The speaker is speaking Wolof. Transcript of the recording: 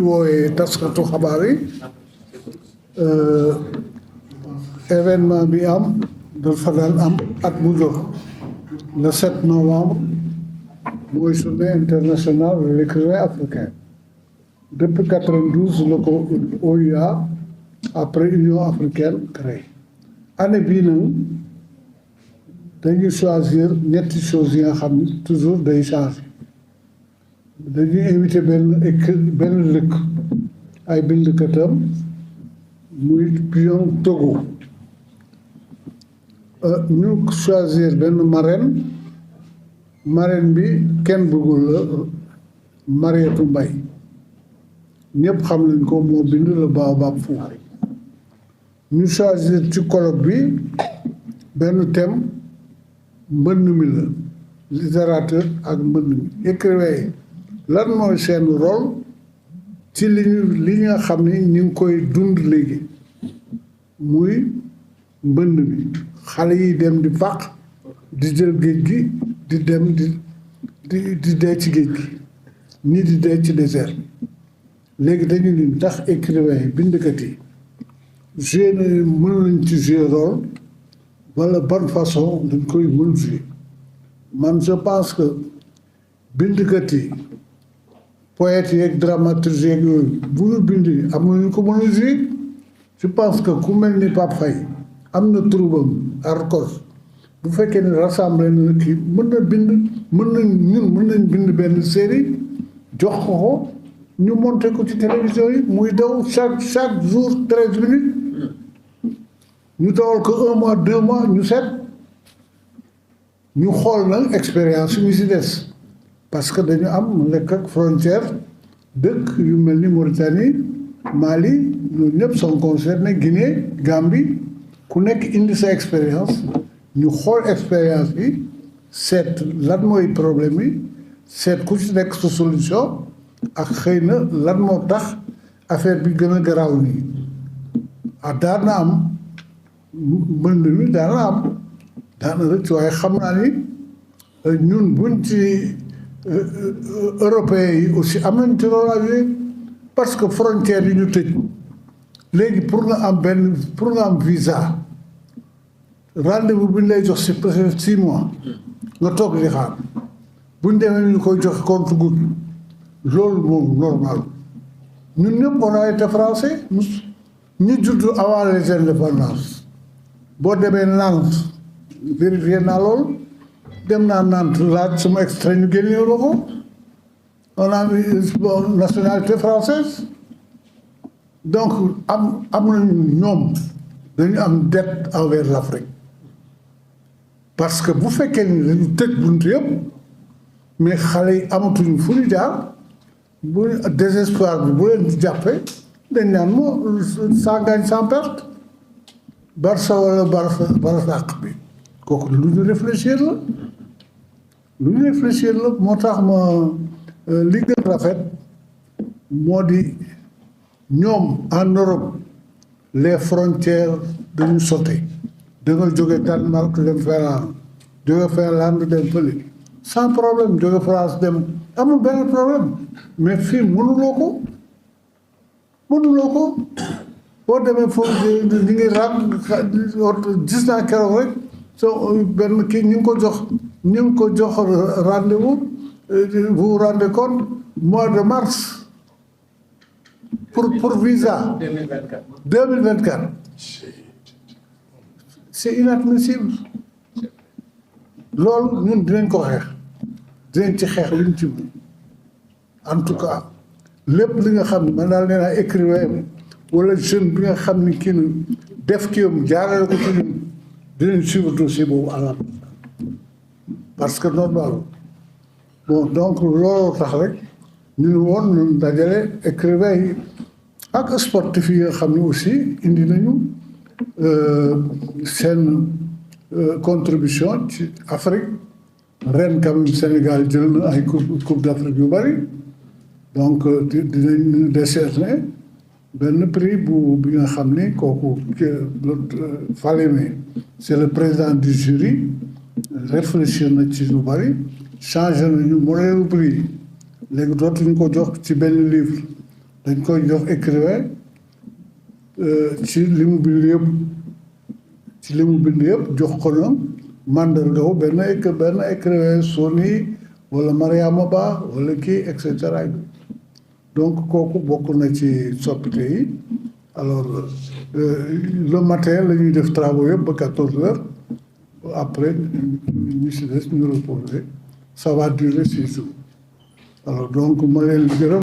woowee taskatu xabaar yi événement bi am dafa daan am at mu jot le 7 novembre mooy journée internationale de l'écrivain africain depuis 92 la ko OUA après Union africaine créé année bii nag dañuy choisir ñetti choses yi nga xam ne toujours day changer dañuy invité benn dëkk ay bindkatam muy pion Togo ñu choisir benn marraine bi kenn bëggul la Mariétou Mbaye ñëpp xam nañ ko moo bind le baobab fou ñu choisir ci colloque bi benn thème mbënn mi la littérature ak mbënn mi écrivain yi lan mooy seen rôle ci li nga xam ni ñu ngi koy dund léegi muy mbënn mi xale yi dem di fàq di jël géej gi di dem di dee ci géej gi ñii di dee ci désert léegi dañu ni ndax écrivain yi bindkat yi joué mën nañ ci jouer rôle wala bonne façon dañ koy mën jouer man je pense que bindkat yi poètes yeeg dramaturge yeeg yooyu bu ñu bindi am nañu ko mën a jouer je pense que ku mel ni Pape Faye am na troubam Arcos bu fekkee ne rassemblé na kii mën na bind mën nañ bind benn série jox ko ñu monté ko ci télévision yi muy daw chaque jour 13 minutes ñu dawal ko 1 mois 2 mois ñu seet ñu xool nag expérience yu si des parce que dañu am lekk ak frontière dëkk yu mel ni Mauritanie Mali ñooñu ñëpp sont concernés Guinée Gambie ku nekk indi sa expérience ñu xool expérience bi seet lan mooy problème yi seet ku ci nekk sa solution ak xëy na lan moo tax affaire bi gën a garaaw nii daan na am mbënd mi daana rëcc waaye xam naa ni ñun buñ ci européens yi aussi am nañ ci rôle à jouer parce que frontière yi ñu tëj léegi pour nga am visa rendez-vous bi ñu lay jox si peut-être 6 mois nga toog di xaar buñ demee ñu koy joxe compte goutte loolu moom normal ñun ñëpp on a été français ñu judd avant les indépendances boo demee Nantes vérifié naa loolu dem naa Nantes laaj sama extrait ñu génne la ko on a une nationalité française donc am nañu ñoom dañu am dette envers l'Afrique parce que bu fekkee ni dañu tëj buntu yëpp mais xale yi amatuñu fu ñu jaar bu désespoir bi bu leen di jàppee dañ naan moo sans gagne sans perte Barça wala Barsaq bi kooku lu ñu réfléchir la moo tax ma li gën rafet moo di ñoom en Europe les frontières dañu sauté da nga jóge Danemark dem Finlande dem fële sans problème jóge France dem amul benn problème mais fii mënuloo ko boo demee foofu ñu ngi gis naa keroog rek soo benn kii ñu ngi ko jox rendez-vous vous vous rendez compte mois de mars pour visa 2024 c'est inadmissible loolu ñun dinañ ko xeex dinañ ci xeex luñ ci en tout cas lépp li nga xam ne man daal nee naa écrivain wala jeune bi nga xam ni kii nu def kii am jaarale ko ci ñun dinañ suivre dossier boobu à la parce que normal bon donc looloo tax rek ñu ne woon ñun dajale écrivain yi ak sportif yi nga xam ne aussi indi nañu seen contribution ci Afrique ren quand même Sénégal jël na ay coupe d'Afrique yu bari donc dinañ décerner benn prix bi nga xam ni kooku Falémé c'est le président du jury réfléchir na ci lu bari changé nañu modèle prix léegi dootuñu ko jox ci benn livre dañ koy jox écrivain ci li mu bind yëpp jox ko na mandargaw benn écrivain Soni wala Mariama Ba wala kii et cetera donc kooku bokk na ci soppite yi alors le matin la ñuy def travaux yëpp ba 14 heures après ñu si des ñu reposer ça va durer 6 jours alors donc ma leen gërëm